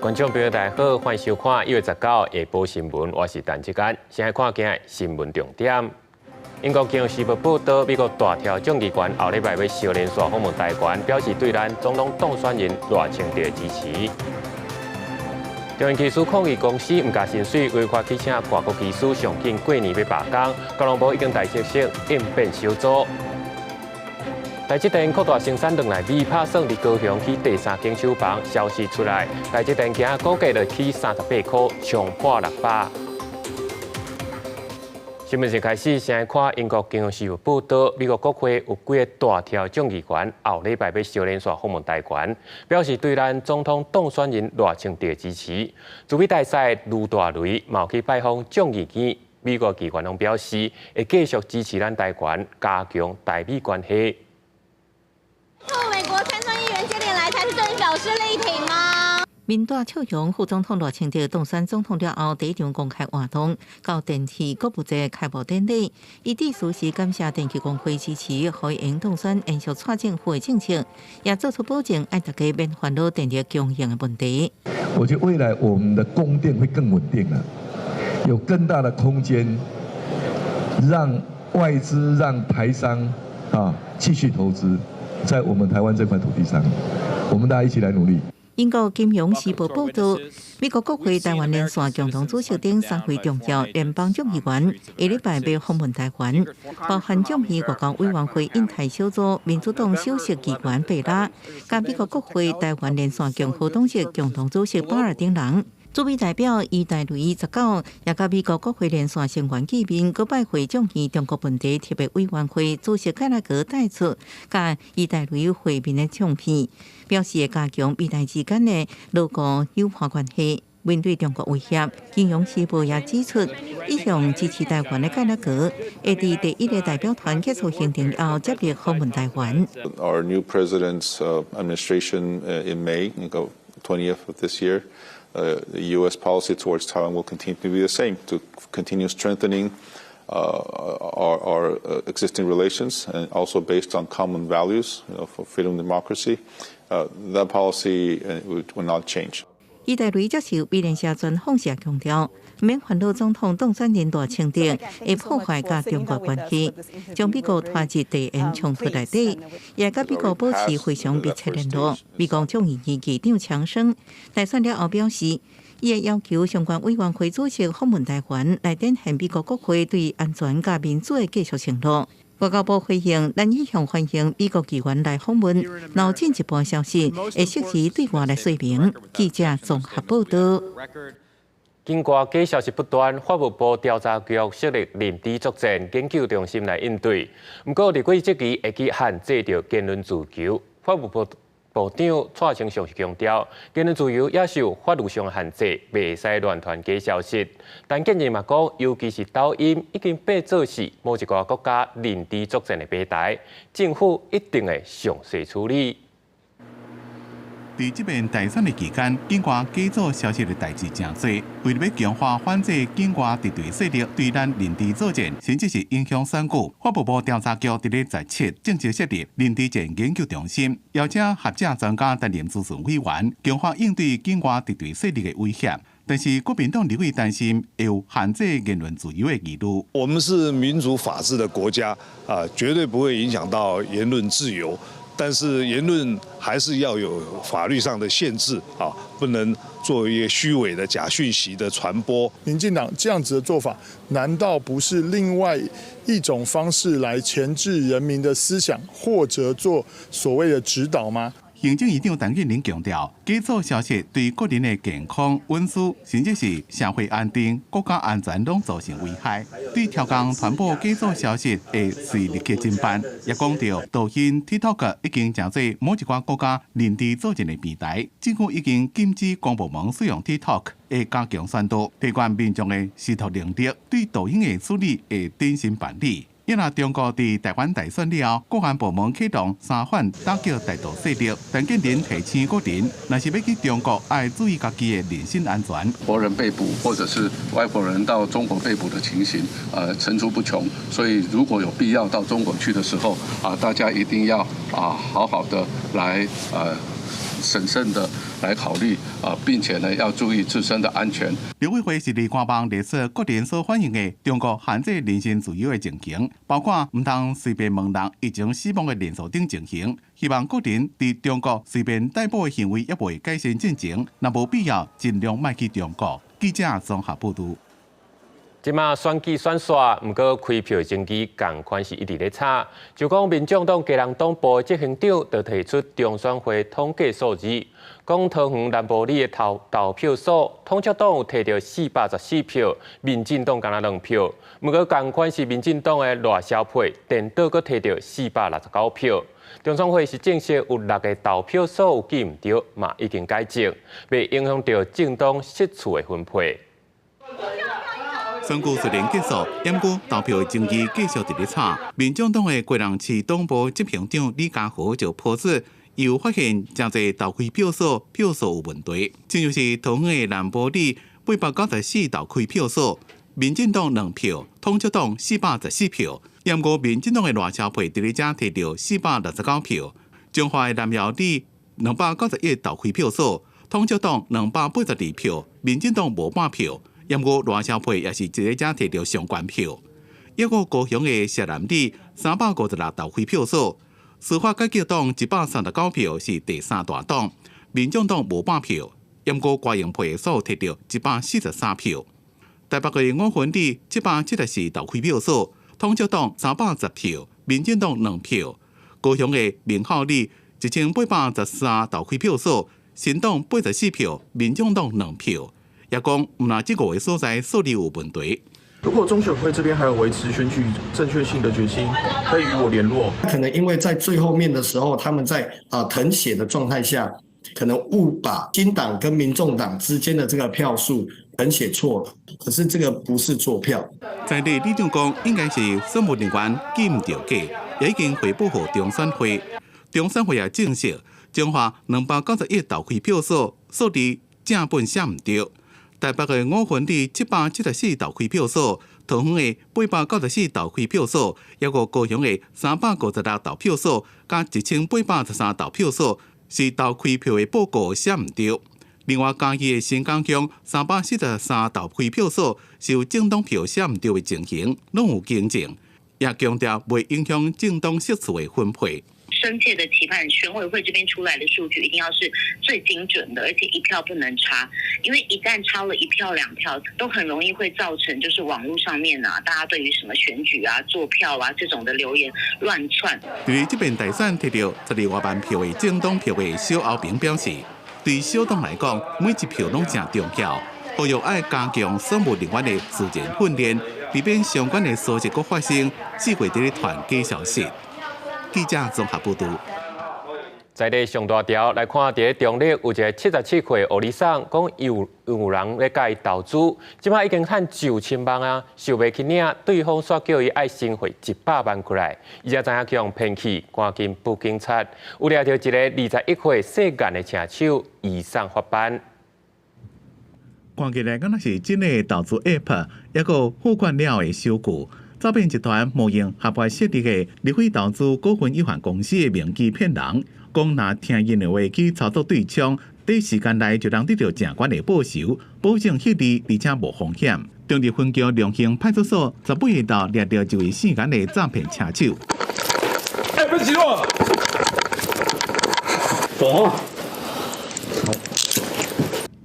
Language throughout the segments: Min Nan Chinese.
觀眾朋友大家好，歡迎收看1月19下晡新聞，我是陳志堅。先來看今日新聞重點。英國金融時報報道，美國大條眾議員後禮拜欲相連線訪問台灣，表示對咱總統當選人賴清德的支持。中興機師抗議公司毋加薪水，違法去請外國機師，上緊過年欲罷工，交通部已經代設成應變小組。台積電擴大生產轉來米拍算佇高雄起第三間廠房，消息出來，台積電今仔股價就起38塊，衝破600。新聞先開始，先來看英國金融時報報道，美國國會有幾个大條眾議員後禮拜欲相連線訪問台灣，表示對咱總統當選人賴清德的支持。駐美大使盧大雷嘛有去拜訪眾議院，美國議員攏表示會繼續支持咱台灣，加強台美關係。美國參眾議員接連來台，是對表示力挺嗎？民代笑容副總統賴清德當選總統了後，第一場公開活動到電器購物節開幕典禮，伊致辭時感謝電器工會支持，予伊當選延續蔡政府的政策，也做出保證，愛大家免煩惱電力供應的問題。我覺得未來我們的供電會更穩定了，有更大的空間，讓外資、讓台商啊繼續投資在我們台灣這塊土地上，我們大家一起來努力。英國金融時報報道，美國國會台灣連線共同主席等三位重要聯邦眾議員，下禮拜欲訪問台灣，包含眾議外交委員會印太小組民主黨首席議員貝拉，佮美國國會台灣連線共和黨籍共同主席巴爾丁人。駐美代表伊大雷19也佮美國國會連線成員見面，閣拜會眾議中國問題特別委員會主席蓋拉格帶出佮伊大雷會面的相片，表示會加強美台之間的牢固友伴關係。面對中國威脅，金融時報也指出，一向支持台灣的蓋拉格會佇第一个代表團結束行程後，接力訪問台灣。 Our new president's administration in May, 20th of this year, the U.S. policy towards Taiwan will continue to be the same, to continue strengthening our existing relations and also based on common values for freedom and democracy. That policy will not change. 伊大雷接受美聯社專訪時強調，免煩惱總統當選人賴清德會破壞佮中國關係，將美國拖入地緣衝突內底，也佮美國保持非常密切聯絡。美國眾議院議長強生大選了後表示，伊會要求相關委員會主席訪問台灣，來展現美國國會對安全佮民主的繼續承諾。外交部回應，咱一向歡迎美國議員來訪問，若有進一步消息，會適時對外來說明。記者綜合報道。境外假消息不斷，法務部調查局設立認知作戰研究中心來應對。毋過，立委質疑會去限制著言論自由。法務部部長蔡清祥強調，言論自由也受法律上限制，袂使亂傳假消息。但建議嘛講，尤其是抖音已經變做是某一个國家認知作戰的平台，政府一定會詳細處理。佇這遍大選的期間，境外假造消息的代誌誠濟。為了欲強化反制境外敵對勢力對咱認知作戰，甚至是影響選舉，法務部調查局佇咧17正式設立認知戰研究中心，邀請學者專家擔任諮詢委員，強化應對境外敵對勢力的威脅。但是國民黨立委擔心會有限制言論自由的疑慮。我們是民主法治的國家，啊，絕對不會影響到言論自由。但是言論還是要有法律上的限制啊，不能做一些虛偽的假訊息的傳播。民進黨這樣子的做法，難道不是另外一種方式來鉗制人民的思想，或者做所謂的指導嗎？行政院長陳建仁強調，假造消息對個人的健康、隱私，甚至是社會安定、國家安全，攏造成危害。對刁工傳播假造消息，會隨立刻偵辦。也講著，抖音、TikTok 已經成做某一寡國家認知作戰的平台，政府已經禁止公部門使用 TikTok，會加強宣導，提懸民眾的識讀能力，對抖音的處理會謹慎辦理。因為中國佇台灣大選了後，國安部門啟動三反打擊台獨勢力，陳建仁提醒國人，若是欲去中國，愛注意家己的人身安全。國人被捕，或者是外國人到中國被捕的情形，層出不窮。所以如果有必要到中國去的時候，啊，大家一定要啊，好好的來審慎的來考慮啊，並且呢要注意自身的安全。陸委會是佇官網列出國人所反映的中國限制人身自由的情形，包括毋通隨便問人疫情死亡的人數等情形。希望國人佇中國隨便逮捕的行為猶未改善進前，若無必要，盡量莫去中國。記者綜合報導。這馬選舉選煞，毋過開票證據仝款是一直咧吵。就講民眾黨基隆黨部執行長就提出中選會統計數字，講桃園南埔里的投票所，統促黨有提著414票，民進黨干焦兩票。毋過仝款是民進黨的賴蕭配，顛倒閣提著469票。中選會是證實有六个投票所有記毋著，嘛已經改正，袂影響著政黨席次的分配。選舉雖然結束，毋過投票的爭議繼續佇咧吵。民眾黨的基隆市黨部執行長李家豪就拋出，有發現誠濟投開票所票數有問題，親像是桃園的南埔里894投開票所，民進黨兩票，統促黨414票，毋過民進黨的賴蕭配佇咧遮提著469票，彰化的南寮里291投開票所，統促黨282票，民進黨無半票。毋過賴蕭配也是佇咧遮提著上懸票，抑閣高雄的錫南里356投開票所，司法改革黨139票是第三大黨，民眾黨無半票，毋過郭榮配所提著143票。台北的五分里774投開票所，統促黨310票，民進黨兩票。高雄的明孝里1813投開票所，新黨84票，民眾黨兩票。也講，毋但這五个所在數字有問題。如果中選會這邊還有維持選舉正確性的決心，可以與我聯絡。可能因為在最後面的時候，他們在謄寫的狀態下，可能誤把新黨跟民眾黨之間的這個票數謄寫錯了。可是這個不是作票。在地里長講，應該是選務人員記毋著假，也已經匯報予中選會。中選會也證實，彰化291投開票所數字正本寫毋著。台北的五分里774投開票所，桃園的894投開票所，抑閣高雄的356投票所，佮1813投票所，是投開票的報告寫毋著。另外，嘉義的新港鄉343投開票所，是有政黨票寫毋著的情形，攏有更正，也強調袂影響政黨席次的分配。深切的期盼選委會這邊出來的數據一定要是最精準的，而且一票不能差，因為一旦差了一票兩票，都很容易會造成就是網絡上面啊，大家對於什麼選舉啊、作票啊這種的留言亂竄。佇這邊大選提著十二外萬票的政黨票的蕭敖平表示，對小黨來講，每一票攏誠重要，呼籲愛加強選務人員的實戰訓練，避免相關的事情閣發生，只會佇咧傳假消息。記者綜合報導。在咧上大條來看，佇咧中壢有一个77歲歐尼桑，講有人咧共伊投資，這擺已經趁上千萬啊，想袂去領，對方煞叫伊愛先匯100萬過來，伊才知影予人騙去，趕緊報警察，有掠著一个21歲姓顏的車手，移送法辦。看起來敢若是真的投資 App，抑閣付款了的收據。詐騙集團冒用合法設立的立輝投資股份有限公司的名義騙人，講若聽𪜶的話去操作對沖，短時間內就能得著誠懸的報酬，保證獲利，而且無風險。中壢分局龍興派出所18日晝掠著一位姓顏的詐騙車手。欸，別急我。走。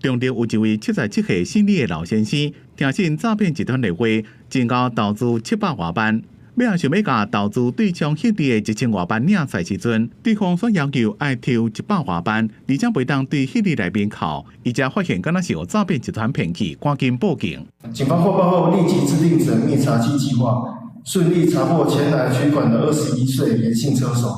中壢有一位77歲姓李的老先生，聽信詐騙集團的話，真𠢕投資700外萬，尾仔想欲共投資對沖獲利的1000外萬領出來時陣，對方煞要求愛抽100外萬，而且袂當對獲利內面扣，伊才發現敢若是予詐騙集團騙去，趕緊報警。警方獲報後立即制定縝密查緝計劃，順利查獲前來取款的21歲顏姓車手。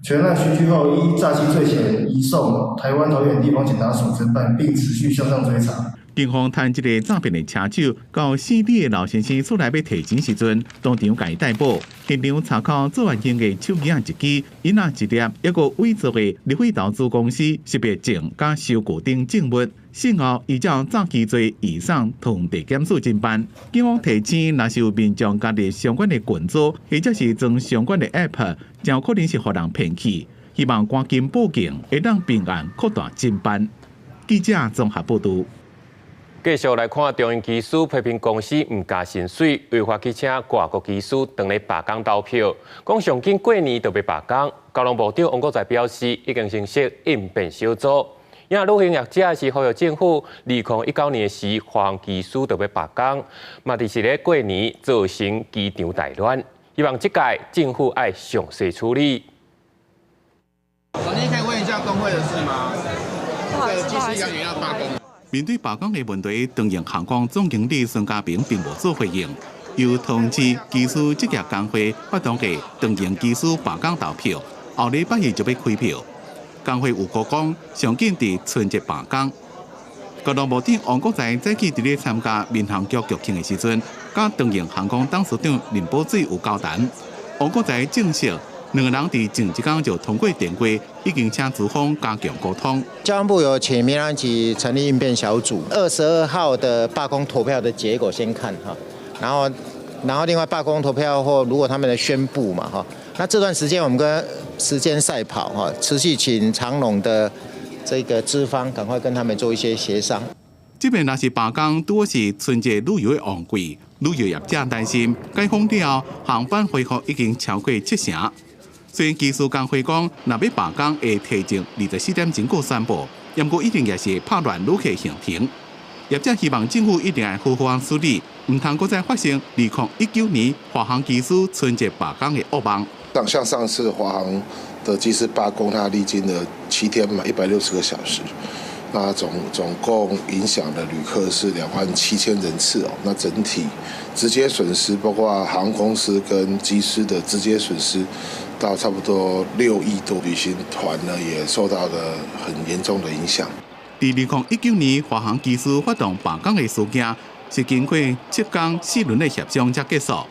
全案刑拘後，依詐欺罪嫌移送臺灣桃園地方檢察署偵辦，並持續向上追查。警方趁這个詐騙的車手到姓李的老先生厝內欲提錢時陣，當場共伊逮捕。現場查扣作案用的手機仔一支，銀仔一粒，抑閣偽造的立輝投資公司識別證佮收據等證物。事後依照詐欺罪移送桃園地檢署偵辦。警方提醒，若是有民眾加入相關的群組，或者是裝相關的 App，誠有可能是予人騙去。希望趕緊報警，會當平安擴大偵辦。記者綜合報導。繼續來看，長榮機師批評公司毋加薪水，違法去請外國機師當咧罷工投票，講上緊過年就欲罷工。交通部長王國材表示，已經成立應變小組。也旅行業者是呼籲政府，2019年時，華航機師就欲罷工，嘛佇是咧過年造成機場大亂，希望這屆政府愛詳細處理。總監可以問一下工會的事嗎？不好意思，不好意思。要罷工。面對罷工的問題，長榮航空總經理孫家平並無做回應，又通知機師職業工會發動的長榮機師罷工投票，後禮拜二就欲開票。工會有講講，上緊佇春節罷工。交通部長王國材早起佇咧參加民航局局慶的時陣，佮長榮航空董事長林寶水有交談。王國材證實，兩个人佇前一工就通過電話，已經請資方加強溝通。交通部有請民航局成立應變小組，22號的罷工投票的結果先看哈，然後另外罷工投票後，如果他們的宣布嘛哈，那這段時間我們跟時間賽跑哈，持續請長榮的這個資方趕快跟他們做一些協商。這邊若是罷工，拄好是春節旅遊的旺季，旅遊業者擔心解封了後航班恢復已經超過七成。雖然機師工會講，若欲罷工會提前24點鐘過宣布，毋過一定也是拍亂旅客行程。業者希望政府一定愛好好處理，毋通閣再發生2019年華航機師春節罷工的噩夢。像上次華航的機師罷工，它歷經了7天嘛，160個小時，那總共影響的旅客是2萬7千人次哦。那整體直接損失，包括航空公司跟機師的直接損失，到差不多6億多，旅行團呢也受到了很嚴重的影響。佇2019年華航機師發動罷工的事件，是經過7工4輪的協商才結束。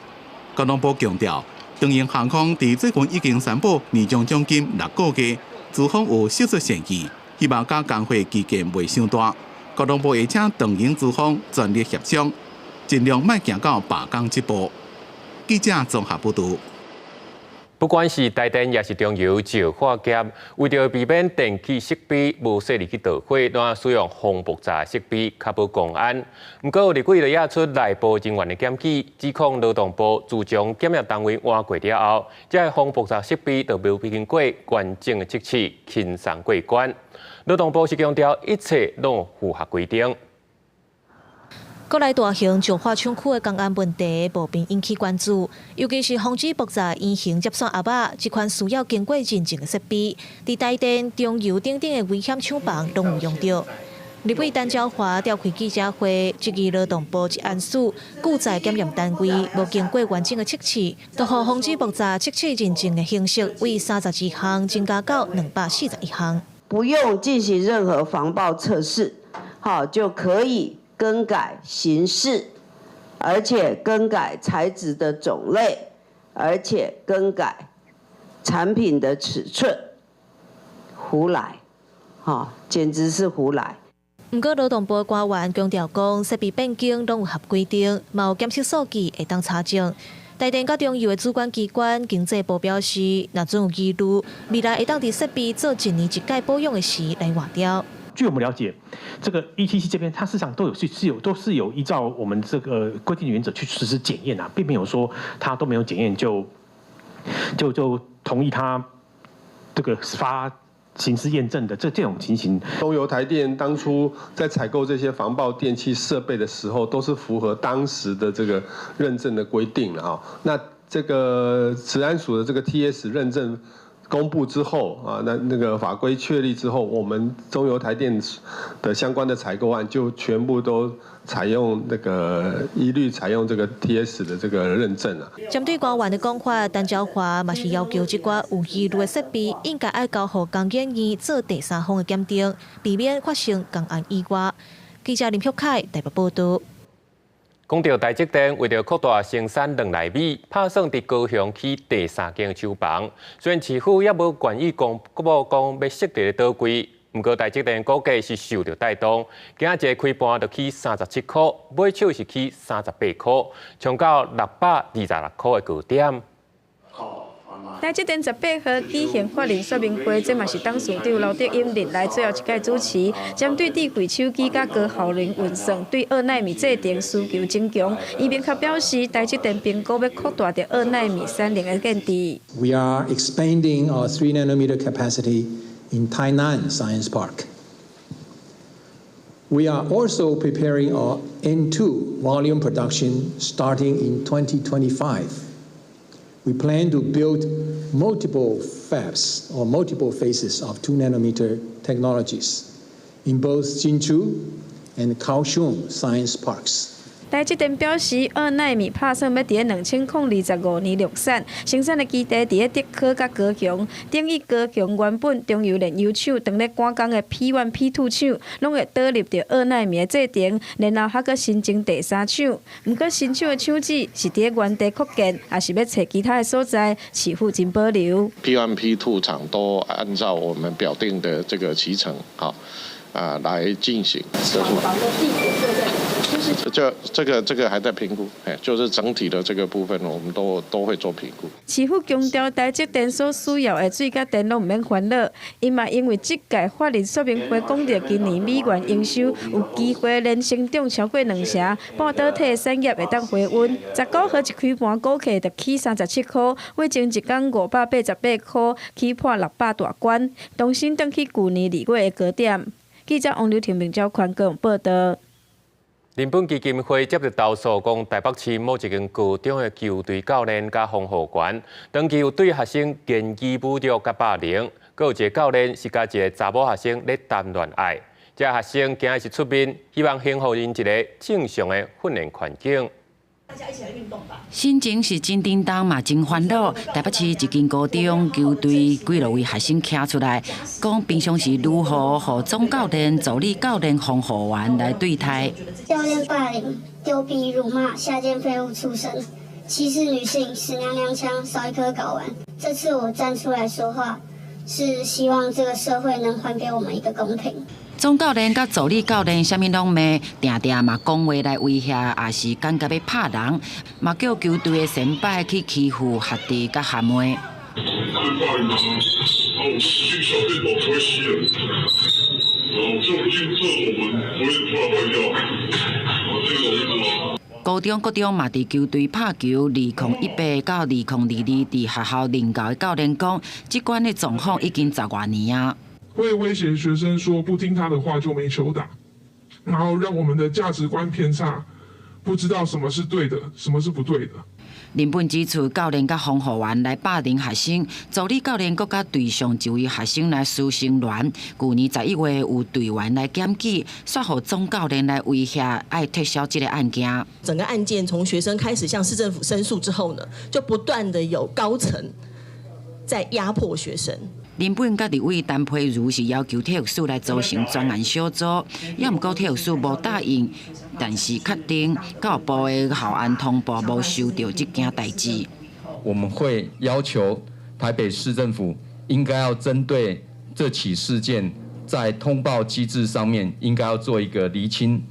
交通部強調，長榮航空佇最近已經宣布年終獎金6個月，資方有釋出善意，希望佮工會歧見袂傷大。交通部會請長榮資方全力協商，盡量莫行到罷工這步。記者綜合報導。不管是台電抑是中油石化業，為著避免電氣設備無細膩去著火，攏使用防爆炸設備確保公安。毋過立委就惹出內部人員的檢舉，指控勞動部自從檢驗單位換過了後，這个防爆炸設備就無經過完整的測試，輕鬆過關。勞動部是強調一切攏符合規定。國內大型石化廠區的工安問題，無免引起關注，尤其是防止爆炸隱形接線盒仔，這款需要經過認證的設備，佇台電、中油等等的危險廠房攏有用著。立委陳昭華召開記者會，質疑勞動部職安署拒載檢驗單位無經過完整的測試，就予防止爆炸測試認證的形式，為32項增加到241項。不用進行任何防爆測試，好就可以更改型式，而且更改材質的種類，而且更改產品的尺寸，胡來，哈，簡直是胡來。毋過勞動部官員強調講，設備變更攏有合規定，嘛有檢測數據會當查證。台電佮中油的主管機關經濟部表示，若準有疑慮，未來會當佇設備做一年一改保養的時來換掉。據我們了解，這個 ETC 這邊，它事實上都有是是有都是有依照我們這個規定原則去實施檢驗啊，並沒有說它都沒有檢驗就同意它這個發型式驗證的這種情形。中油台電當初在採購這些防爆電器設備的時候，都是符合當時的這個認證的規定了啊。那這個食安署的這個 TS 認證公布之後啊，那個法規確立之後，我們中油台電的相關的採購案就全部都採用那個一律採用這個 TS 的這個認證了。針對官員的講法，陳昭華嘛是要求這寡有疑慮的設備應該愛交予工研院做第三方的檢定，避免發生工安意外。記者林旭凱台北報導。講到台積電為著擴大生產兩納米，拍算佇高雄起第三間廠房。雖然市府猶無願意公布講欲設佇佗位，毋過台積電股價是受著帶動，今仔日開盤就起37塊，尾手是起38塊，衝到626塊的高點。台積電18號舉行法人說明會，這嘛是董事長劉德音任內最後一屆主持。針對智慧手機佮高效能運算對2納米製程需求增強，伊明確表示，台積電評估欲擴大佇2納米產能的建置。 We are expanding our 3 nanometer capacity in Tainan Science Park. We are also preparing our N2 volume production starting in 2025. We plan to build multiple fabs or multiple phases of 2 nanometer technologies in both Hsinchu and Kaohsiung Science Parks. 台積電表示，2納米拍算欲佇咧2025年量產，生產的基地佇咧竹科佮高雄。等於高雄原本中油煉油廠當咧趕工的 P1、P2 廠，攏會導入著2納米的製程，然後還閣新增第三廠。毋過新廠的廠址是佇咧原地擴建，抑是欲揣其他的所在，市府真保留。 P1、P2 廠都按照我們表定的這個期程，好啊來進行。廠房的地點會在就是這個還在評估，哎，就是整體的這個部分，我們都會做評估。市府強調，台積電所需要的水佮電攏毋免煩惱。伊嘛因為這屆法人說明會講著今年美元營收有機會連成長超過兩成，半導體產業會當回溫。19號一開盤，股價就起37塊，為前一工588塊起破600大關，重新轉去舊年2月的高點。記者王劉婷、明昭寬高雄報導。林本基金會接著投訴，講台北市某一間高中的球隊教練佮防護員，長期有對學生言語侮辱佮霸凌，閣有一個教練是佮一个查某學生咧談戀愛。這學生今日是出面，希望還予𪜶一个正常的訓練環境。大家一起來運動吧。心情是真叮當嘛，真煩惱。台北市一間高中球隊幾落位學生徛出來，講平常時如何予總教練、助理教練、防護員來對待。教練霸凌、丟逼、辱罵、下賤廢物、畜生、歧視女性、死娘娘腔、少一顆睾丸。這次我站出來說話，是希望這個社會能還給我們一個公平。總教練佮助理教練啥物攏罵，定定嘛講話來威脅，抑是感覺欲拍人，嘛叫球隊的先輩去欺負學弟佮學妹。霸凌他，然後去小便斗會吸人，然後就進廁所門不會突然壞掉，聽懂意思嗎？高中、國中嘛，佇球隊拍球，2018到2022，佇學校任教的教練講，這款的狀況已經十外年啊。會威脅學生說不聽他的話就沒球打，然後讓我們的價值觀偏差，不知道什麼是對的，什麼是不對的。林本指出，教練佮防護員來霸凌學生，助理教練閣佮隊上一位學生來師生戀。舊年11月有隊員來檢舉，煞予總教練來威脅，愛撤銷這个案件。整個案件從學生開始向市政府申訴之後呢，就不斷的有高層在壓迫學生。林本佮立委陳佩如是要求體育署來組成專案小組，也毋過體育署無答應，但是確定教育部的校安通報無收著這件代誌。我們會要求台北市政府應該要針對這起事件，在通報機制上面應該要做一個釐清。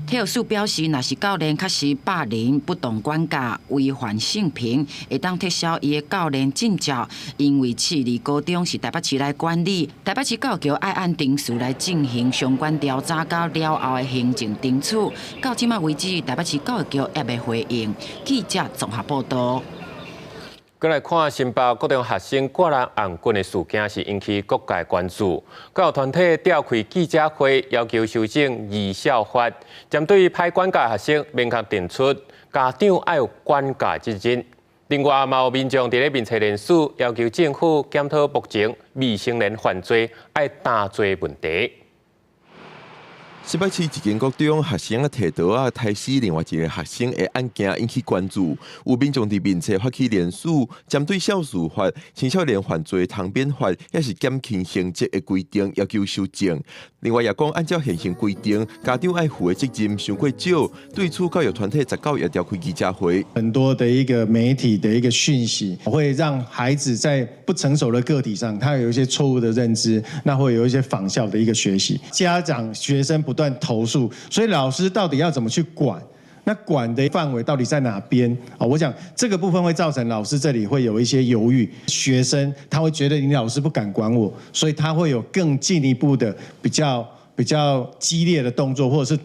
體育署表示，若是教練確實霸凌、不當管教、違反性平，會當撤銷伊的教練證照。因為市立高中是台北市來管理，台北市教育局愛按程序來進行相關調查，佮了後的行政懲處。到這馬為止，台北市教育局猶未回應。記者綜合報導。閣來看新北國中學生割人頷頸的事件，是引起各界關注。教育團體召開記者會，要求修正兒少法，針對歹管教學生，明確定出家長愛有管教責任。另外，嘛有民眾佇咧面冊連署，要求政府檢討目前未成年犯罪愛擔罪問題。新北市一間國中學生提刀仔刣死另外一个學生的案件引起關注，有民眾佇面冊發起連署，針對少事法、青少年犯罪通免法，抑是減輕刑責的規定要求修正。另外，也講按照現行規定，家長愛負的責任傷過少。對此，教育團體19也召開記者會。很多的一個媒體的一個訊息，會讓孩子在不成熟的個體上，他有一些錯誤的認知，那會有一些仿效的一個學習。家長、學生不斷投訴，所以老師到底要怎麼去管？那管的範圍到底在哪邊？啊，我想這個部分會造成老師這裡會有一些猶豫，學生他會覺得你老師不敢管我，所以他會有更進一步的比較激烈的動作，或者是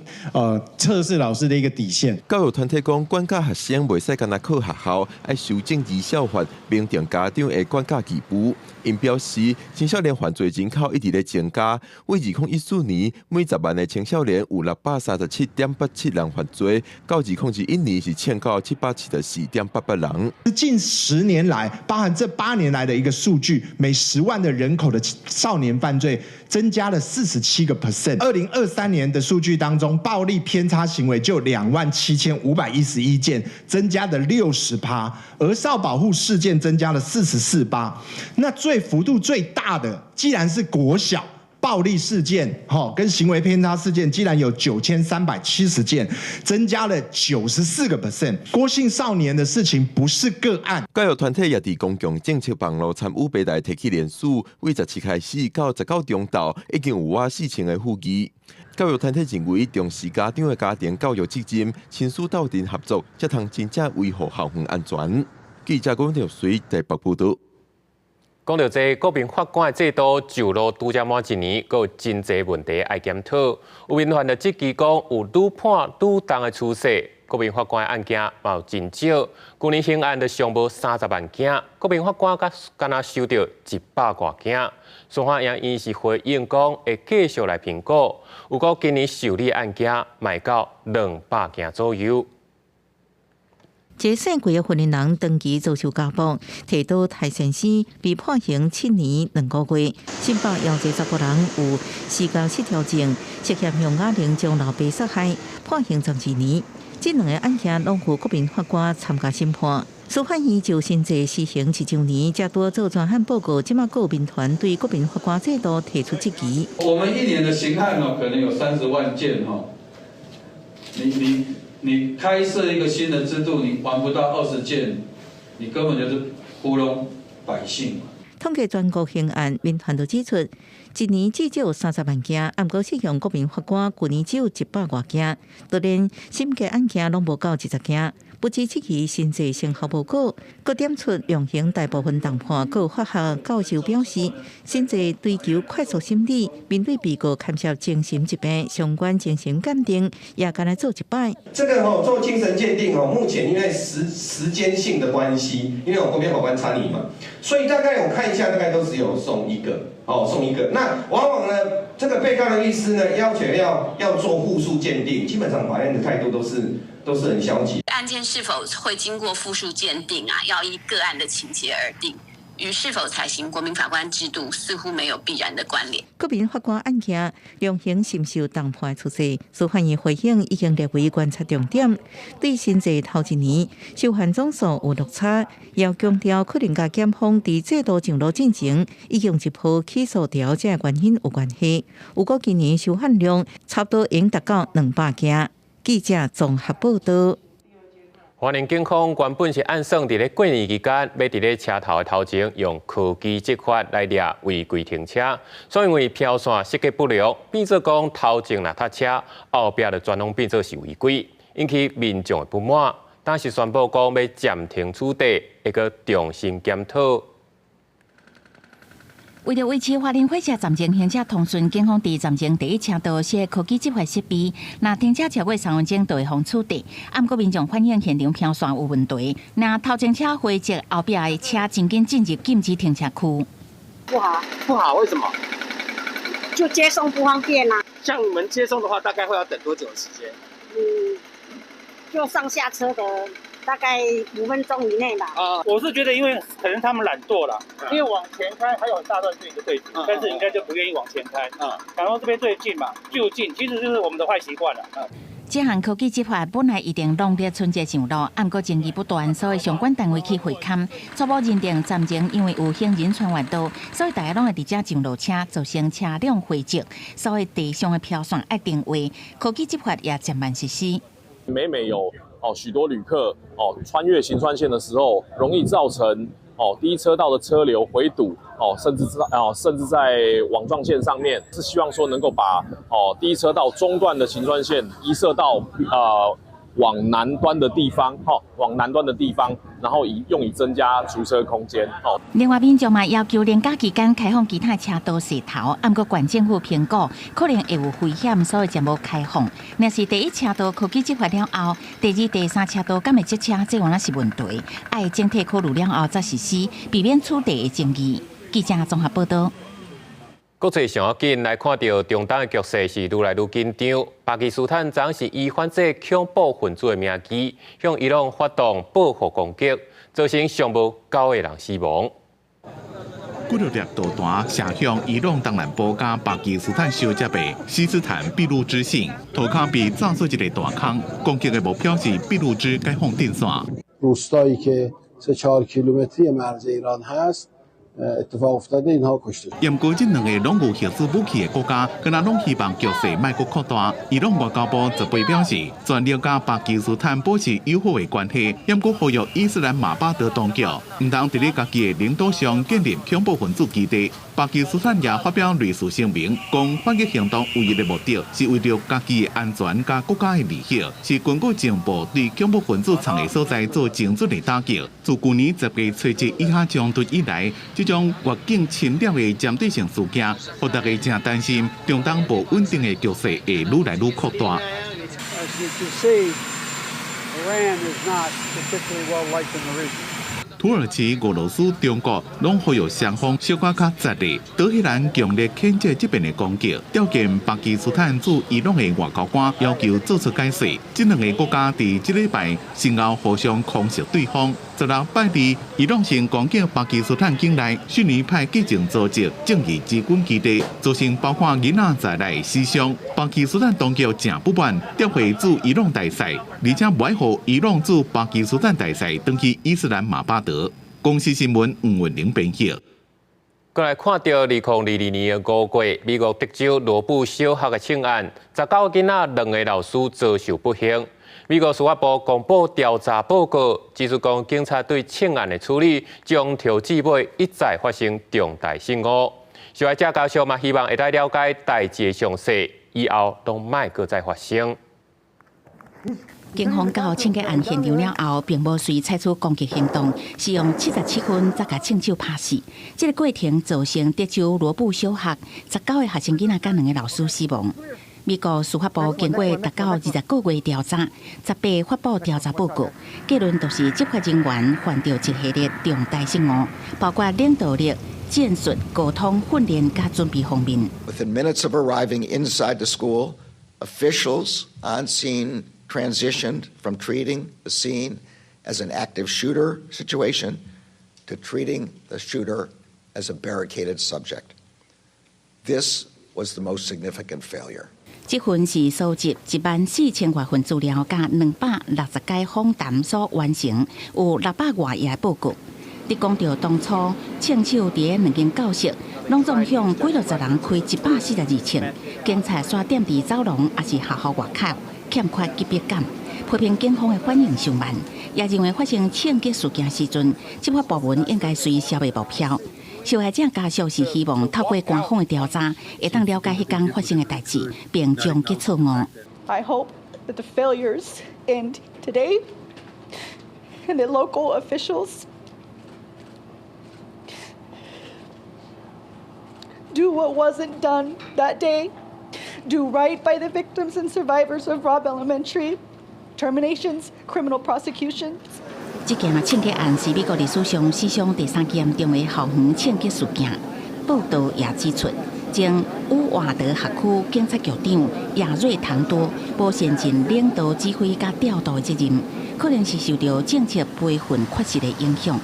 測試老師的一個底線。教育團體講，管教學生袂使干焦靠學校，愛修正兒少法，明定家長的管教義務。𪜶表示，青少年犯罪人口一直咧增加，為2014年每10萬个青少年有637.87人犯罪，到2021年是衝到774.88人。近10年來，包含這8年來的一個數據，每10萬的人口的少年犯罪增加了47%。2023年的數據當中，暴力偏差行為就27,511件，增加了60%，兒少保護事件增加了44%。那最幅度最大的，既然是國小暴力事件，跟行為偏差事件，竟然有9370件，增加了94%。郭姓少年的事情不是個案。教育團體也佇公共政策網路參與平台提起聯署，為17開始到19中晝，已經有倚4000个附議。教育團體認為重視家長的家庭教育責任，親師鬥陣合作，才通真正維護校園安全。記者郭條水台北報導。講到這國民法官的制度上路拄才滿一年，閣有真濟問題愛檢討。有民團就質疑講有愈判愈重的趨勢，國民法官的案件嘛有真少。舊年刑案就上無30萬件，國民法官才干焦收著100外件。司法院伊是回應講會繼續來評估，有講今年受理案件嘛會到200件左右。這姓桂的雲林人長期遭受家暴，提刀刣先生被判刑7年2個月。新北姚籍查埔人有思覺失調症，涉嫌用啞鈴將老爸殺害，判刑12年。這兩個案件攏有國民法官參加審判。司法院就新制施行1週年，才拄做專案報告，這馬閣有民團對國民法官制度提出質疑。我們一年的刑案哦，可能有30萬件哦。你開設一個新的制度，你還不到20件，你根本就是糊弄百姓。統計全國刑案，民團就指出，一年至少30萬件，毋過適用國民法官，舊年只有100外件，就連審結案件攏無夠20件。不止質疑新制成效無夠，閣點出量刑大部分重判，閣有法學教授表示，新制追求快速審理，面對被告牽涉精神疾病相關精神鑑定，也干焦做一擺。這個吼做精神鑑定吼，目前因為時間性的關係，因為我國民法官參與嘛，所以大概我看一下，大概都只有送一個，哦，送一個。那往往呢，這個被告的律師呢，要求要做複數鑑定，基本上法院的態度都是很消極。案件是否會經過複數鑑定啊？要依個案的情節而定，與是否採行國民法官制度似乎沒有必然的關聯。國民法官案件量刑深受重判趨勢，司法院回應已經列為觀察重點。對新制頭一年，收犯總數有落差，也強調可能佮檢方佇制度上路進前已經一波起訴調這個原因有關係。有過今年收案量差不多應達到200件。記者綜合報導。花蓮警方原本是按算佇咧過年期間，欲佇咧車頭的頭前用科技執法來掠違規停車，所以因為標線設計不良，變做講頭前若塞車，後壁就全攏變做是違規，引起民眾的不滿。但是宣布講欲暫停取締，會閣重新檢討。為著維持花蓮火車站前行車通順，警方佇站前第一車道設科技執法設備，若停車超過3分鐘，就會予取締。啊，毋過民眾反映現場標線有問題，若頭前車回折，後壁的車真緊進入禁止停車區。不好，不好，為什麼？就接送不方便啊。像你們接送的話，大概會要等多久的時間？就上下車的大概5分鐘以內吧。啊，我是覺得，因為可能他們懶惰了，因為往前開還有很大段距離的對，但是應該就不願意往前開。然後這邊最近嘛，就近，其實就是我們的壞習慣了。這項科技執法本來預定農曆春節上路，毋過爭議不斷，所以相關單位去會勘，初步認定站前因為有行人穿越道，所以大家攏會佇遮上落車，造成車輛匯集，所以地上的標線愛定位，科技執法也漸慢實施。每每有許多旅客穿越行穿線的時候，容易造成第一車道的車流回堵甚至在網狀線上面，是希望說能夠把第一車道中段的行穿線移設到往南端的地方，吼，往南端的地方，然後以用以增加儲車空間，吼。另外，民眾嘛要求連假期間開放其他車道踅頭，毋過縣政府評估可能會有危險，所以暫無開放。若是第一車道科技執法了後，第二、第三車道敢會塞車，這原來是問題。愛整體考慮了後才實施，避免取締的爭議。記者綜合報道。國際上要緊來看著中東的局勢是愈來愈緊張。巴基斯坦昨是以反制恐怖分子的名義，向伊朗發動報復攻擊，造成上無九個人死亡。幾落粒導彈射向伊朗東南部佮巴基斯坦相接的錫斯坦俾路支省，塗跤被炸做一个大空。攻擊的目標是俾路支解放陣線。 روستایی که سه چهار کیلومتری مرز ایران هست اتفاق افتاده اینها کشته 毋過，這兩个攏有核子武器的國家，敢若攏希望局勢莫閣擴大。伊朗外交部18表示，全力佮巴基斯坦保持友好的關係，毋過呼籲伊斯蘭馬巴德當局，毋通佇咧家己的領土上建立恐怖分子基地。巴基斯坦也發表類似聲明，講反擊行動唯一的目的是為著家己的安全佮國家的利益，是根據情報對恐怖分子藏的所在做精準的打擊。自舊年10月初一以哈衝突以來，這種越境侵略的針對性事件，予大家誠擔心，中東無穩定的局勢會愈來愈擴大。 As you can see, Iran is not particularly well liked in the region. 土耳其、俄羅斯、中國攏呼籲雙方小可較節制。德黑蘭強烈譴責這邊的攻擊，調見巴基斯坦駐伊朗的外交官，要求做出解釋。這兩个國家佇這禮拜先後互相空襲對方。16拜二，伊朗先攻擊巴基斯坦境內遜尼派激進組織正義之軍基地，造成包括囡仔在內的死傷。巴基斯坦當局誠不滿，調回駐伊朗大使，而且無愛予伊朗駐巴基斯坦大使轉去伊斯蘭馬巴德。公視新聞吳文玲編譯。過來看著2022年5月，美國德州羅布小學的槍案，19個囡仔兩个老師遭受不幸。美國司法部公布調查報告，指出講警察對槍案的處理，從頭至尾一再發生重大失誤。受害者家屬嘛，希望會當了解代誌的詳細，以後攏莫閣再發生。警方到槍擊案現場了後，並無隨採取攻擊行動，是用77分才共槍手拍死。這个過程造成德州羅布小學19个學生囡仔佮兩个老師死亡。美國司法部經過10到20個月調查，18發布調查報告，結論就是執法人員犯著一系列重大失誤，包括領導力、戰術、溝通、訓練佮準備方面。 Within minutes of arriving inside the school, officials on scene transitioned from treating the scene as an active shooter situation to treating the shooter as a barricaded subject. This was the most significant failure. 這份是收集14,000外份資料，佮260間訪談所完成，有600外頁的報告。佇講著當初槍手佇兩間教室，攏總向幾落十人開142槍，警察煞踮佇走廊抑是學校外口，欠缺級別感，批評警方的反應傷慢，也認為發生槍擊事件時陣，執法部門應該隨消滅目標。受害者家屬是希望透過官方的調查，會當了解彼工發生的代誌，並終結錯誤。 I hope that the failures end today, and that local officials do what wasn't done that day, do right by the victims and survivors of Robb Elementary, terminations, criminal prosecutions. 這件槍擊案是美國歷史上死傷第三嚴重的校園槍擊事件。報道也指出，前烏瓦德學區警察局長亞瑞唐多無善盡領導指揮佮調度的責任，可能是受著政策培訓缺失的影響。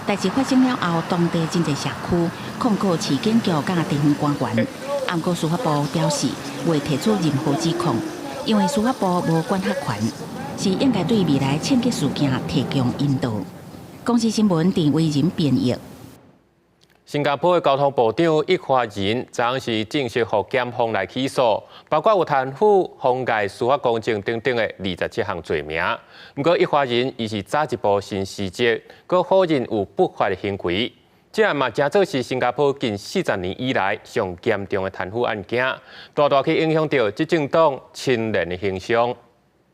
代誌發生了後，當地真濟社區控告市警局佮地方官員，毋過司法部表示未提出任何指控，因為司法部無管轄權。是應該對未來槍擊事件提供引導。公視新聞鄭偉仁編譯。新加坡的交通部長易華仁昨是正式予檢方來起訴，包括有貪腐、妨礙司法公正等等的27項罪名。毋過易華仁伊是早一步先辭職，閣否認有不法的行為。這案嘛，誠做是新加坡近40年以來上嚴重的貪腐案件，大大去影響著執政黨親聯的形象。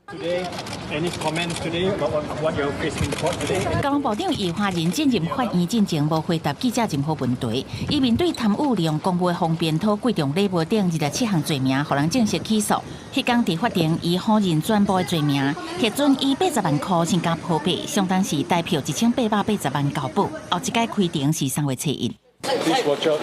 Today, any comments today about what you're facing in court today? 交通部長易華仁進入法院進前無回答記者任何問題。伊面對貪污、利用公務方便討貴重禮物等27項罪名，予人正式起訴。彼工佇法庭，伊否認全部的罪名，核准以80萬箍新加坡幣，相當是台票1880萬交保。後一擺開庭是3月初1。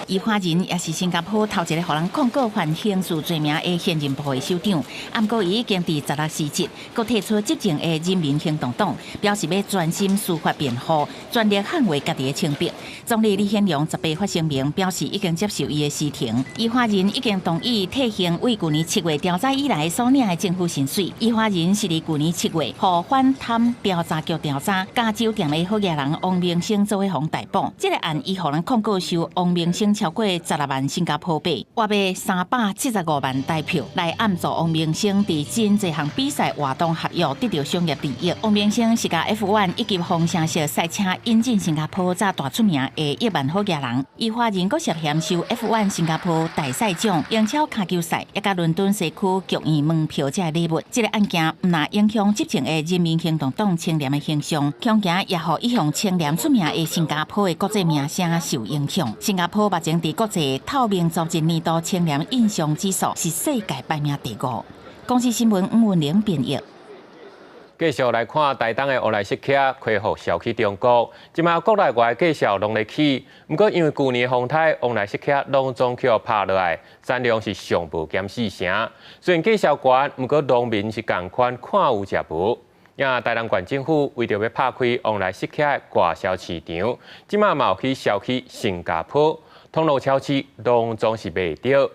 易華仁也是新加坡頭一个予人控告犯刑事罪名的現任部會首長，毋過伊已經佇16辭職，閣退出執政的人民行動黨，表示欲專心司法辯護，全力捍衛家己的清白。總理李顯龍18發聲明表示，已經接受伊的辭呈。易華仁已經同意退還為舊年7月調查以來所領的政府薪水。易華仁是佇舊年7月，予反貪調查局調查，共酒店的好額人王明生做伙予逮捕。這个案伊予人控告收王明生超過16萬新加坡幣，約賣375萬台票，來暗助王明生佇真濟項比賽活動合約得著商業利益。王明生是共 F1 以及方程式賽車引進新加坡才大出名的億萬好額人。易華仁閣涉嫌收 F1 新加坡大賽獎、英超跤球賽，以及倫敦西區劇院門票這个禮物。這个案件毋但影響執政的人民行動黨清廉的形象，恐驚也予一向清廉出名的新加坡的國際名聲受影響。新加坡目前佇國際透明組織年度清廉印象指數是世界排名第五。公視新聞吳文玲編譯。繼續來看台東的旺來釋茄恢復銷去中國，這馬國內外價數攏咧起，毋過因為舊年風颱，旺來釋茄攏總予拍落來，產量是上無減四成。雖然價數懸，毋過農民是仝款看有食無。也台南縣政府為著欲拍開旺來釋茄的外銷市場，這馬嘛有去銷去新加坡，通路超市攏總是賣會著。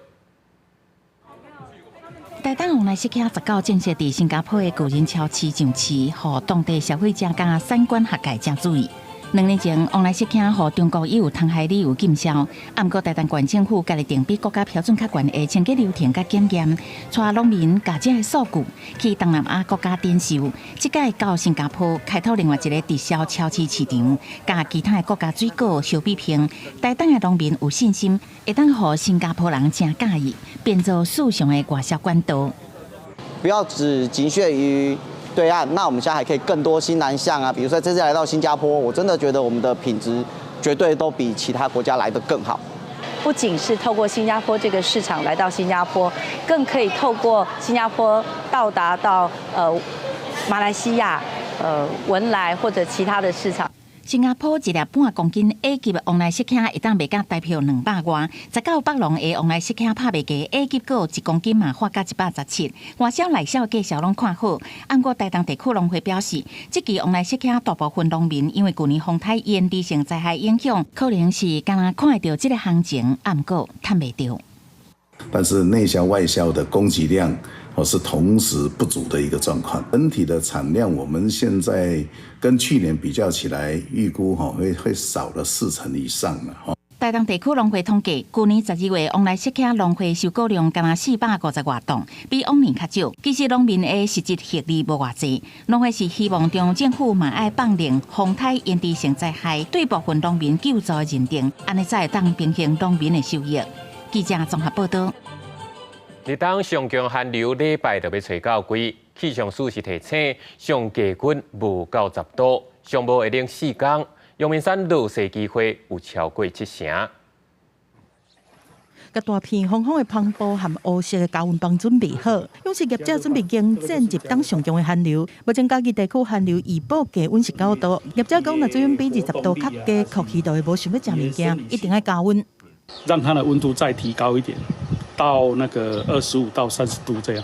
台東旺來釋茄19正式佇新加坡的巨人超市上市，予當地消費者佮產官學界誠注意。2年前，旺來釋茄予中國以有通海理由禁銷，毋過台東縣政府家己定比國家標準較懸的清潔流程佮檢驗，帶農民共這个數據去東南亞國家展售。這擺到新加坡開拓另外一个直銷超市市場，佮其他的國家水果相比拼，台東的農民有信心會當予新加坡人誠佮意，變做時尚的外銷管道。不要只僅限於對岸，那我們現在還可以更多新南向啊，比如說這次來到新加坡，我真的覺得我們的品質絕對都比其他國家來得更好。不僅是透過新加坡這個市場來到新加坡，更可以透過新加坡到達到馬來西亞、文萊或者其他的市場。新加坡一粒半公斤 A 級的旺來釋茄會當賣甲台票200外，19北農的旺來釋茄拍賣價 A 級閣1公斤嘛發甲117。外銷內銷價數攏看好，毋過台東地區農會表示，這季旺來釋茄大部分農民因為舊年風颱淹地性災害影響，可能是敢若看會著這个行情，毋過趁袂著。但是內銷外銷的供給量，是同時不足的一個狀況。整體的產量，我們現在跟去年比較起來，預估會少了4成以上了。台東地區農會統計，舊年12月旺來釋茄農會收割量干焦450外噸，比往年較少。其實農民的實質獲利無偌濟。農會是希望中央政府嘛愛放寬風颱淹地性災害對部分農民救助的認定，按呢才會當平衡農民的收益。記者綜合報道。日東上強寒流禮拜就欲吹到歸，氣象署是提醒，上低溫無到10度，上無會冷4工。陽明山落雪機會有超過7成。共大片黃黃的帆布和烏色的加溫棒準備好，養殖業者準備迎戰入冬上強的寒流。目前嘉義地區寒流預報低溫是9度，業者講，若水溫比20度較低，蛞蝓就會無想欲食物件，一定愛加溫，讓它的溫度再提高一點，到那個25到30度這樣，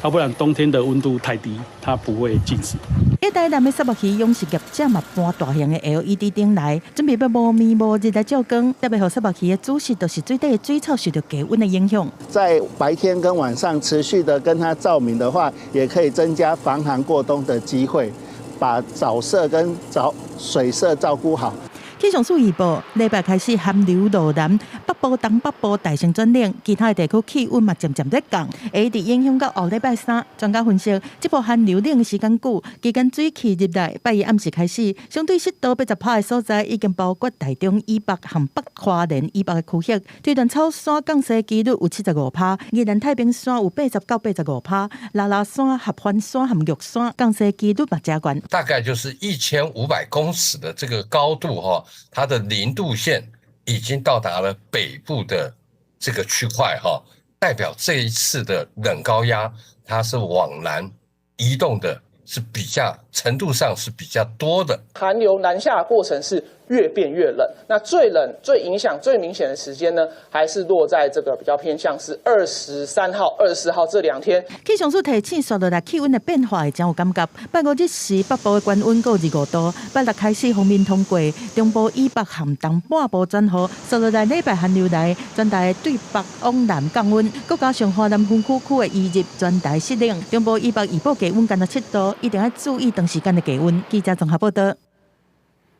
要不然冬天的溫度太低，它不會進食。喺台南的虱目魚養殖業者嘛搬大型的 LED 燈來，準備欲無暝無日來照光，特別予虱目魚的主食就是水底的水草受著低溫的影響。在白天跟晚上持續的跟它照明的話，也可以增加防寒過冬的機會，把藻色跟藻水色照顧好。氣象署預報，禮拜開始寒流落南，北部、東北部大聲轉冷，其他的地區氣溫嘛漸漸咧降，會一直影響到後禮拜三。專家分析，這波寒流冷的時間久，期間水汽入來，拜一暗時開始，相對濕度80%的所在已經包括台中以北和北花蓮以北的區域，推斷草山降雪幾率有75%，宜蘭太平山有80到85%，拉拉山、合歡山和玉山降雪幾率嘛誠懸。大概就是1500公尺的這個高度，哈，它的零度線已經到達了北部的這個區塊，哈，代表這一次的冷高壓它是往南移動的，是比較程度上是比較多的。寒流南下的過程是越變越冷，那最冷、最影響、最明顯的時間呢，還是落在這個比較偏向是23號、24號這兩天。氣象署提醒，紲落來氣溫的變化會誠有感覺。拜五日時北部的高溫閣有25度，拜六開始鋒面通過，中部以北和東半部轉雨，紲落來禮拜寒流來，全台對北往南降溫，閣加上華南分區區的移入，全台濕冷。中部以北預報低溫干焦7度，一定要注意長時間的低溫。記者綜合報道。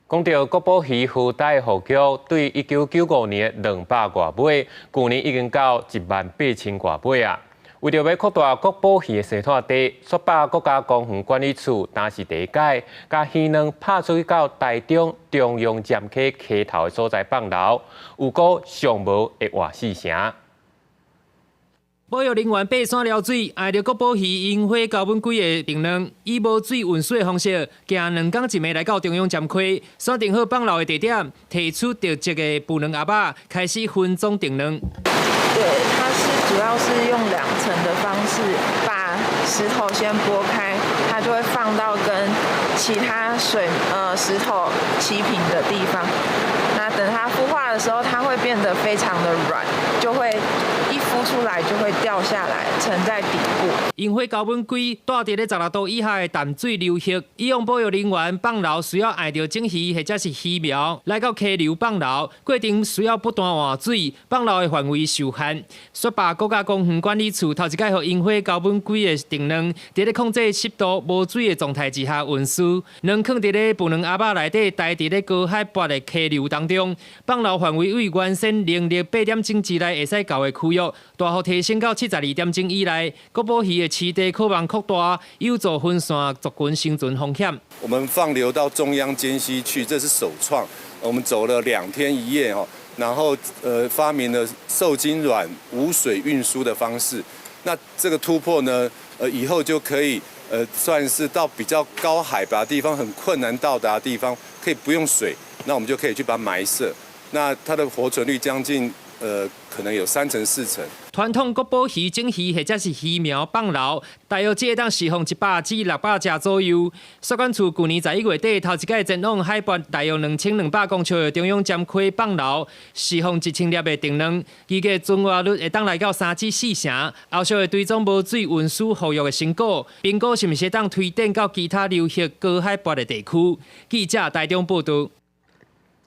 講到國寶魚滙帶復育，對1995年200外尾，舊年已經到1萬8千外尾啊。為著欲擴大國寶魚的生態地，雪霸國家公園管理處當時第一擺，共魚卵拍出去到台中中央尖溪溪頭的所在放流，預估上無會活四成。保育人員爬山撩水，愛著國寶魚櫻花鉤吻鮭的定卵，以無水運輸的方式，行2工一暝來到中央尖溪，選定好放流的地點，提出特製的孵卵盒仔，開始分裝定卵。對，它是主要是用兩層的方式，把石頭先撥開，它就會放到跟其他水石頭齊平的地方。那等它孵化的時候，它會變得非常的軟，就會一孵出來就會掉下來，沉在底部。櫻花鉤吻鮭蹛佇咧16度以下的淡水流域，以往保育人員放流需要愛著種魚或者是魚苗來到溪流放流，過程需要不斷換水，放流的範圍受限。雪霸國家公園管理處頭一擺予櫻花鉤吻鮭的定卵，佇咧控制濕度、無水的狀態之下運輸，卵囥佇咧孵卵盒仔內底，待佇咧高海拔的溪流當中，放流範圍對原先農曆8點鐘之內會使到的區域，大幅提升到72點鐘以內。國寶魚的棲地可望擴大，有助分散族群生存風險。我們放流到中央間溪去，這是首創。我們走了2天1夜哈，然後發明了受精卵無水運輸的方式。那這個突破呢，以後就可以算是到比較高海拔的地方，很困難到達的地方，可以不用水，那我們就可以去把它埋設。那它的活存率將近可能有3成4成。傳統國寶魚種魚或者是魚苗放流，大約只會當釋放100至600隻左右。雪管處舊年11月底頭一擺前往海拔大約2200公尺的中央尖溪放流，釋放1000粒的定卵，預計存活率會當來到3至4成。後續會追蹤無水運輸復育的成果，評估是毋是會當推展到其他流域高海拔的地區。記者台中報導。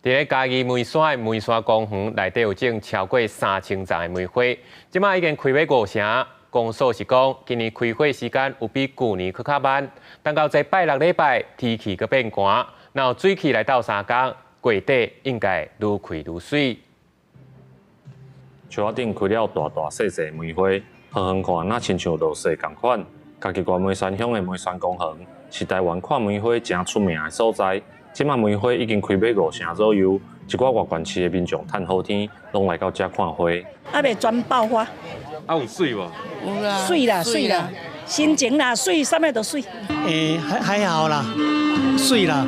佇咧嘉義梅山的梅山公園內底有種超過3000叢的梅花，這馬已經開欲五成。公所是講，今年開花時間有比舊年閣較慢，等到這拜六禮拜天氣閣變寒，若有水汽來鬥相共，月底應該愈開愈媠。樹仔頂開了大大細細梅花，遠遠看若親像落雪仝款。嘉義縣梅山鄉的梅山公園是台灣看梅花誠出名的所在。這馬梅花已經開欲五成左右，一寡外縣市的民眾趁好天，攏來到遮看花。猶未全爆發。啊，有媠無？有啦。媠啦，媠啦，心情啦，媠，啥物都媠。欸，還好啦，媠啦。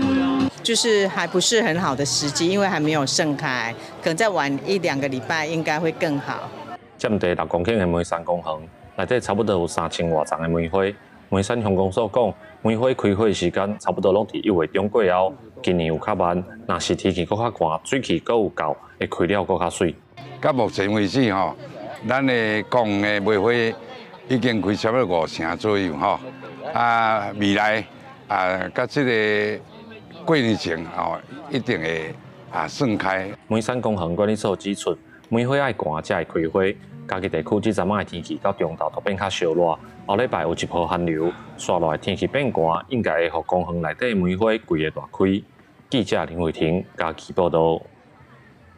就是還不是很好的時機，因為還沒有盛開，可能再晚一兩個禮拜應該會更好。佔地6公頃的梅山公園內底差不多有3000外叢的梅花。梅山鄉公所講，梅花開花時間差不多攏佇1月中過後，今年有較慢，若是天氣閣較寒，水汽閣有夠，會開了閣較媠。到目前為止吼，咱的公園的梅花已經開差不多五成左右吼。啊，未來啊，佮這个過年前吼，一定會啊盛開。梅山公園管理處指出，梅花愛寒才會開花。嘉義地區這陣仔的天氣到中晝都變較燒熱，後禮拜有一波寒流，紲落來天氣變寒，應該會予公園內底梅花規个大開。記者林慧婷嘉義報道。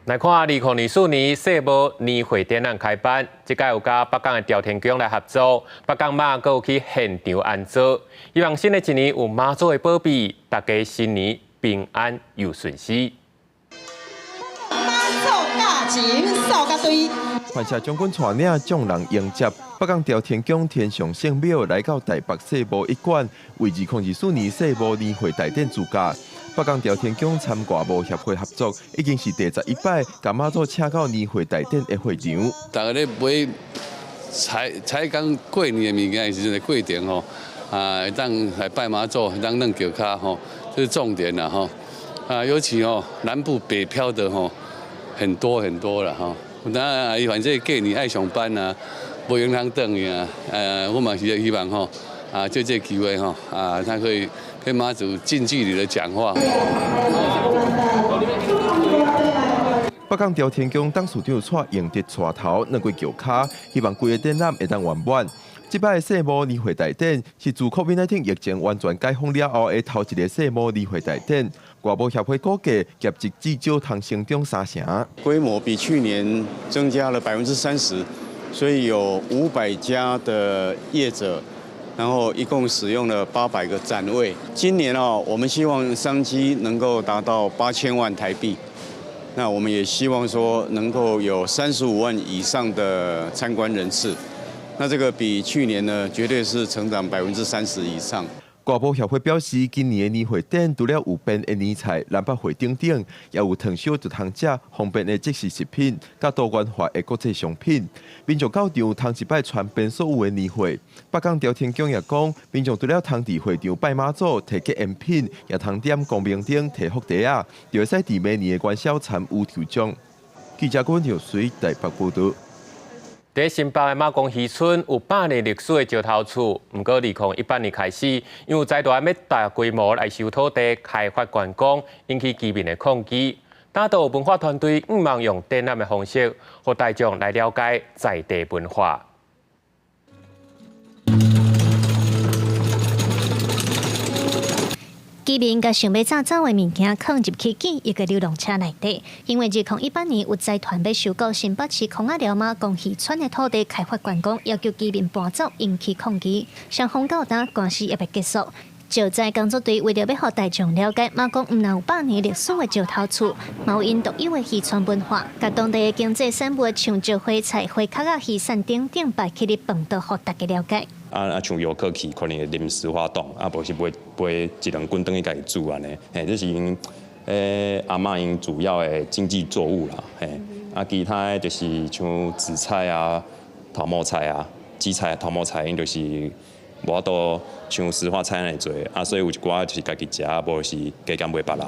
來看2024年世貿年會展覽開辦，這屆有佮北港的朝天宮來合作，北港媽閣有去現場安祖，希望新的一年有媽祖的保庇，大家新年平安又順遂。媽祖駕前，掃甲隊。范社將軍帶領眾人迎接北港朝天宮天上聖廟來到台北世貿一館，為2024年世貿年會大典駐駕。北港朝天宮參外貿協會合作，已經是第11擺共媽祖請到年會大典的會場。大家咧買採採工過年的物件的時陣的過程吼，啊，會當來拜媽祖，會當軟轎跤吼，這是重點啦吼。啊，尤其哦，南部北漂的吼，很多很多啦吼。那伊反正過年愛上班啊，無閒通轉去啊。我嘛是希望吼，啊，借這個機會吼，啊，他可以跟媽祖近距離的講話。北港朝天宮董事長蔡英德帶頭軟過轎跤，希望規個展覽會當圓滿。這擺的世貿年會大典是自 COVID-19 疫情完全解封了後的頭一个世貿年會大典。外貿協會估計業績至少通成長三成，規模比去年增加了30%，所以有500家的業者，然後一共使用了800個展位。今年哦，我們希望商機能夠達到8000萬台幣，那我們也希望說能夠有35萬以上的參觀人次。那這個比去年呢，絕對是成長30%以上。外貿協會表示，今年的年會展除了有變的年菜、南北貨等等，也有糖燒就通食、方便的即食食品，佮多元化的國際商品。民眾到場通一擺傳遍所有的年貨。北港朝天宮也講，民眾除了通佇會場拜媽祖、提結菸品，也通點光明燈、提福袋仔，就會使佇明年的元宵參與抽獎。記者郭文水台北報道。佇新北的馬公漁村有百年歷史的石頭厝，毋過2018年開始，因為財團欲大規模來收土地開發觀光，引起居民的抗議。大道文化團隊向望用展覽的方式，予大眾來了解在地文化。居民共想欲炸走的物件囥入去簡易的流浪車內底，因為2018年有財團欲收購新北市空仔寮馬公漁村的土地開發觀光，要求居民搬走，引起抗議。雙方到今官司猶未結束。就在工作隊為著欲予大眾了解馬公毋但有百年歷史的石頭厝，嘛有𪜶獨有的漁村文化，共當地的經濟產物像石花菜、花殼仔、魚鱔等等擺起咧飯桌，予大家了解。啊，像遊客去可能會臨時發動，啊，無是買買一兩斤轉去家己煮按呢，嘿，這是𪜶阿嬤𪜶主要的經濟作物啦，嘿，啊，其他的就是像紫菜啊、頭毛菜啊、紫菜、頭毛菜，𪜶就是無法度像石花菜按呢做，啊，所以有一寡就是家己食，無是加減賣別人。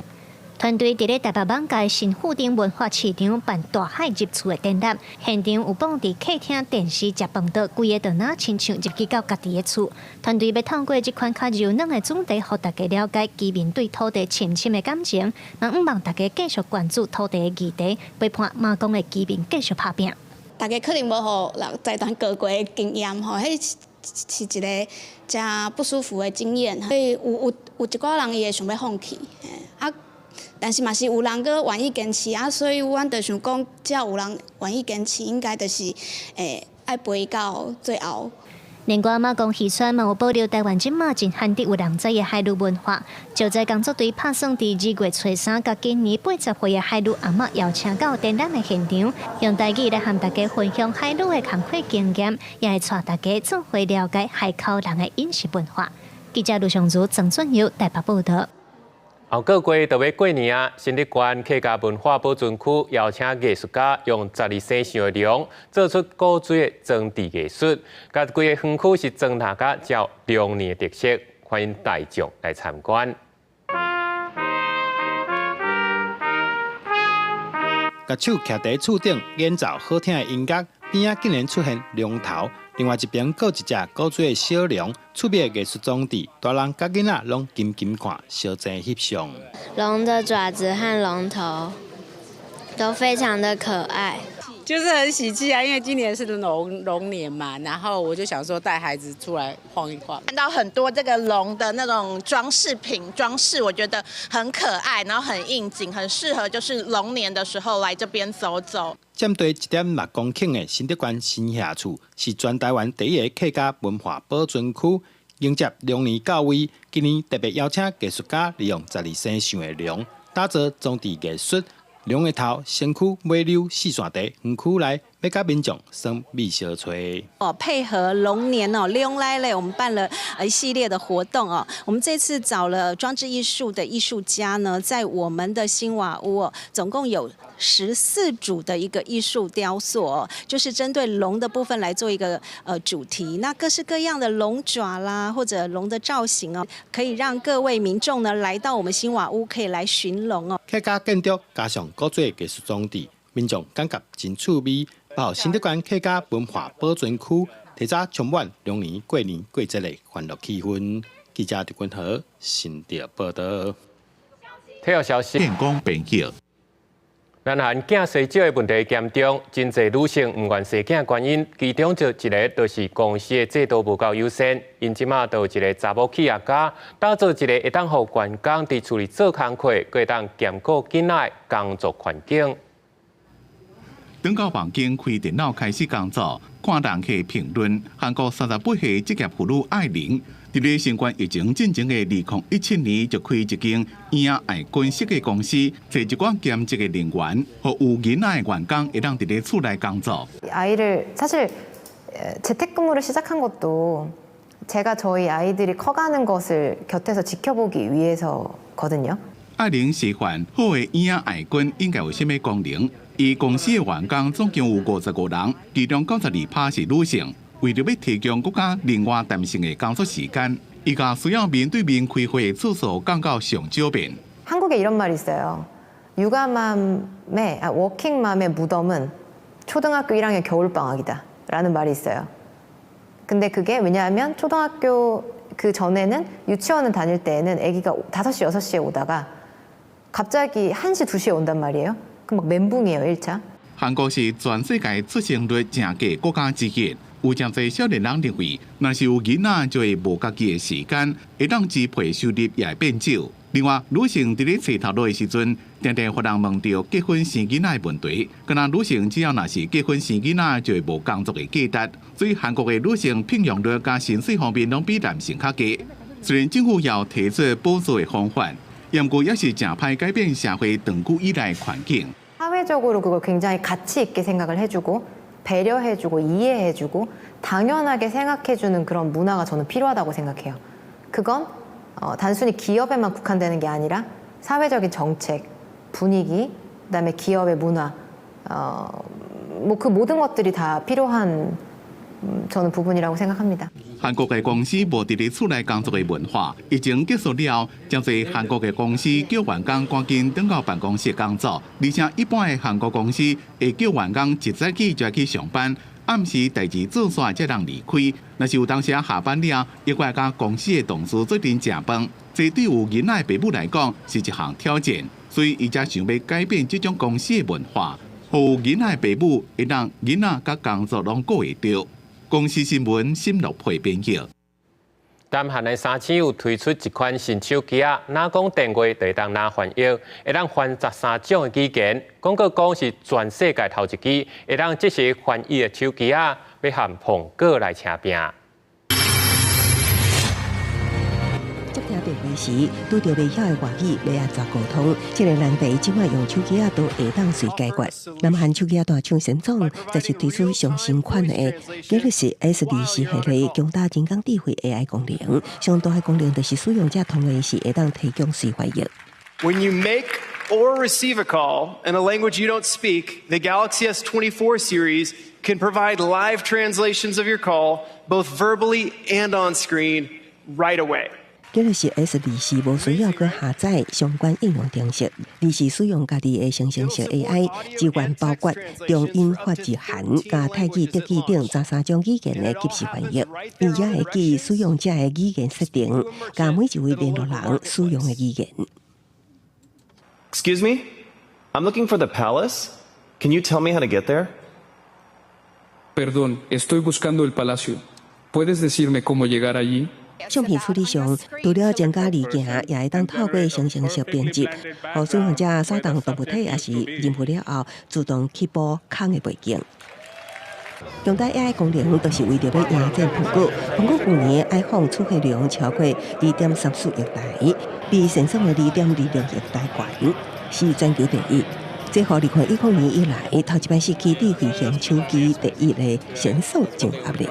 團隊佇咧台北艋舺新富町文化市場辦大海入厝的展覽，現場有放佇客廳電視食飯桌，規个就若親像入去到家己的厝。團隊欲透過這款較柔軟的主題，予大家了解居民對土地深深的感情，嘛向望大家繼續關注土地的議題，陪伴馬公的居民繼續拍拚。大家可能無予人財團告過的經驗吼，彼是一个誠不舒服的經驗，所以有一寡人伊會想欲放棄，啊。但是嘛是有人閣願意堅持啊，所以阮就想講，只要有人願意堅持，應該就是會愛陪到最後。另外，馬公漁村嘛有保留台灣這馬真罕得有人知的海陸文化。就在工作隊拍算佇2月初三佮今年80歲的海陸阿嬤邀請到展覽的現場，用台語來和大家分享海陸的工課經驗，也會帶大家做伙了解海口人的飲食文化。記者盧尚如、曾俊佑台北報道。後個月就欲過年啊！新竹縣客家文化保存區邀請藝術家用12生肖的龍做出古錐的裝置藝術，共規个園區是裝呾甲照龍年的特色，歡迎大眾來參觀。共手徛佇厝頂演奏好聽的音樂，邊仔竟然出現龍頭，另外一邊閣一隻古錐的小龍，趣味的藝術裝置，大人佮囡仔攏緊緊看，相爭翕相。龍的爪子和龍頭都非常的可愛。就是很喜氣啊，因為今年是龍年嘛，然後我就想說帶孩子出來晃一晃。看到很多這個龍的那種裝飾品裝飾，我覺得很可愛，然後很應景，很適合就是龍年的時候來這邊走走。佔地1.6公頃的新竹縣新社厝，是全台灣第一個客家文化保存區。迎接龍年到位，今年特別邀請藝術家利用12生肖的龍，打造裝置藝術。龍的頭、身軀、尾溜四散佇園區內，欲佮民眾耍秘相揣。哦，配合龍年哦，龍來咧，我們辦了一系列的活動哦。我們這次找了裝置藝術的藝術家呢，在我們的新瓦屋哦，總共有14組的一個藝術雕塑哦，就是針對龍的部分來做一個主題。那各式各樣的龍爪啦，或者龍的造型哦，可以讓各位民眾呢來到我們新瓦屋，可以來尋龍哦。客家建築加上古蹟藝術裝置，民眾感覺真趣味。包新竹縣客家文化保存區，提早充滿龍年過年過節的歡樂氣氛。記者陳君和新竹報道。體育消息。電光變形。南韓囝生少的問題嚴重，真濟女性毋願生囝原因，其中就一个就是公司的制度無夠友善。𪜶這馬就有一个查某企業家，打造一个會當予員工佇厝裡做工課，閣會當兼顧囡仔的工作環境。轉到房間開電腦開始工作，看人客評論。韓國38歲職業婦女艾玲，佇咧新冠疫情進前的2017年就開一間嬰愛軍設計公司，揣一寡兼職的人員，予有囡仔的員工會當佇咧厝內工作。 아이를 사실 재택근무를 시작한 것도 제가 저희 아이들이 커가는 것을 곁에서 지켜보기 위해서거든요. 艾玲示範好的嬰愛君應該有啥物功能？伊公司的員工總共有55人，其中92%是女性。為著欲提供閣較靈活彈性的工作時間，伊共需要面對面開會的次數降到上少變。 한국에 이런 말이 있어요. 육아맘의 아, 워킹맘의 무덤은 초등학교 1학년 겨울방학이다 라는 말이 있어요. 근데 그게 왜냐하면 초등학교 그 전에는 유치원을 다닐 때에는 아기가 5시, 6시에 오다가 갑자기 1시, 2시에 온단 말이에요. 그럼 막 멘붕이에요, 1차. 韓國是全世界出生率誠低國家之一，有誠濟少年人認為，若是有囡仔就會無家己的時間，會當支配收入也會變少。另外，女性佇咧揣頭路的時陣，定定予人問著結婚生囡仔的問題。敢若女性只要若是結婚生囡仔，就會無工作的價值。所以韓國的女性聘用率佮薪水方面攏比男性較低。雖然政府也有提出補助的方法，毋過也是誠歹改變社會長久以來的環境。 사회적으로 그걸 굉장히 가치 있게 생각을 해주고 배려해주고 이해해주고 당연하게 생각해주는 그런 문화가 저는 필요하다고 생각해요. 그건 단순히 기업에만 국한되는 게 아니라 사회적인 정책, 분위기, 그다음에 기업의 문화, 뭐 그 모든 것들이 다 필요한 저는 부분이라고 생각합니다. 韓國的公司無佇咧厝內工作的文化，疫情結束了後，誠濟韓國的公司叫員工趕緊轉到辦公室工作，而且一般的韓國公司會叫員工一早起就愛去上班，暗時代誌做煞才通離開。若是有當時下班了，猶閣愛佮公司的同事做陣食飯，這對有囡仔的爸母來講是一項挑戰，所以伊才想欲改變這種公司的文化，予有囡仔的爸母會當囡仔佮工作攏顧會著。公視新聞新樂配編譯。南韓的三星有推出一款新手機仔，若講電話就會當若翻譯，會當翻13種的語言。廣告講是全世界頭一支會當即時翻譯的手機仔，欲和蘋果來拚拚。接聽電話時，拄著袂曉的外語，欲按怎溝通？這个難題，這馬用手機仔都會當隨解決。南韓手機仔大廠三星，這次推出上新款的 Galaxy S24系列，強大人工智慧 AI 功能。上大的功能就是使用者通話時會當提供隨翻譯。 When you make or receive a call in a language you don't speak, the Galaxy S24 series can provide live translations of your call, both verbally and on screen, right away. Galaxy S24無需要閣下載相關應用程式，而是使用家己的生成式 AI，支援包括中英法日韓、佮泰語、德語等13種語言的即時翻譯。伊也會記使用者的語言設定，佮每一位聯絡人使用的語言。 Excuse me, I'm looking for the palace. Can you tell me how to get there? Perdón, estoy buscando el palacio. ¿Puedes decirme cómo llegar allí? 相片處理上，除了增加濾鏡，也會當透過生成式編輯，予使用者掃動動物體，抑是人物了後，自動去補空的背景。強大 AI 功能都是為著欲迎戰蘋果。蘋果舊年 iPhone 出貨量超過2.34億台，比前上的2.26億台懸，是全球第一。這予2010年以來，頭一擺失去智慧型手機第一的神送真壓力。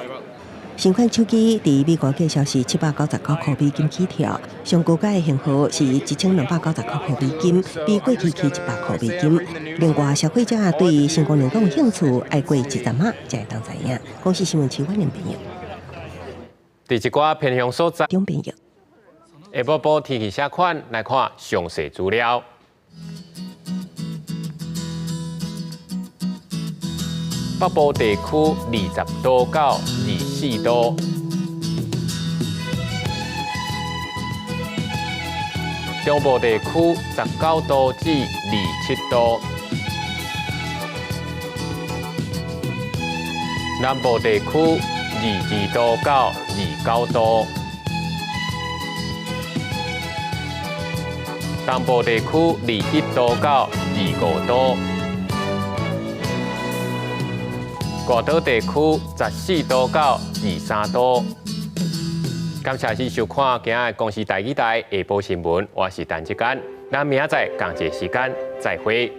新款手機佇美國價售是799塊美金起跳，上高階的型號是1299塊美金，比過去起100塊美金。另外，消費者對新功能閣有興趣，愛過一陣仔才會當知影。公視新聞徐婉玲編譯。佇一寡偏鄉所在，中編譯。下晡晡天氣啥款？來看詳細資料。北部地區20度到24度，中部地區19度至27度，南部地區22度到29度，東部地區21度到25度。外島地區14度到23度。感謝您收看今仔公視台語台下晡新聞，我是陳志堅，咱明仔載仝一个時間再會。